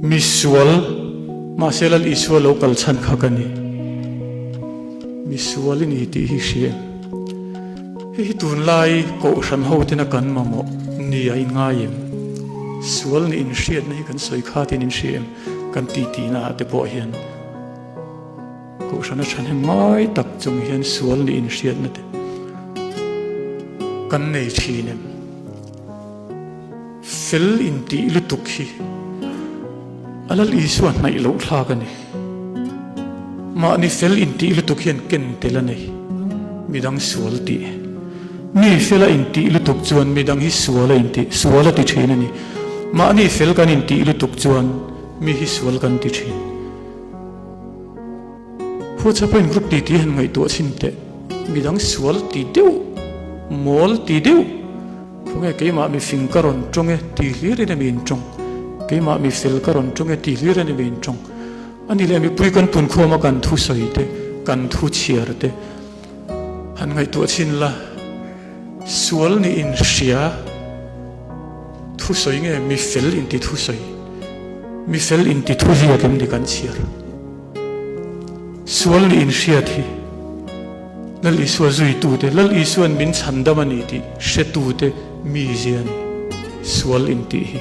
Mi sual, mahse Lal Isua lo kal chhan kha ka ni. Mi sual i ni tih hi hria em? Hei hi tunlai kohhran ho tena kan mamawh ni a inngai em? Sual nih inhriatna hi kan sawi kha tin in hria em? Kan titi naah te pawh hian kohhran a thahnem ngai tak chung hian sual nih inhriatna te kan nei thin em? Fel intih lutuk hi a Lal Isua hnaih loh thlak a ni. Mahni fel intih lutuk hian ken tel a nei. Midang sual tih. Mi fela intih lutuk chuan midang hi sual a intih, sual a ti thin a ni. Mahni fel kan intih lutuk chuan mi hi sual kan ti thin. Phuachapa in group titi han ngaihtuah chhin teh. Midang sual ti deuh, mawl ti deuh, khawnge keimah mi fing ka rawn tawng e ti hlir in emi in tawng, keimah mi fel ka rawn tawng e ti hlir in emi in tawng. Ani leh mipui kan punkhawm a kan thu sawi te, kan thu chhiar te han ngaihtuah chhin la, sual nih in hria thu sawi nge mi fel inti thu sawi, mi fel inti thu ziak em ni kan chhiar. Sual nih inhriat hi Lal Isua zuitute, Lal Isua'n min chhandam a ni tih hretute mizia a ni. Sual intih hi.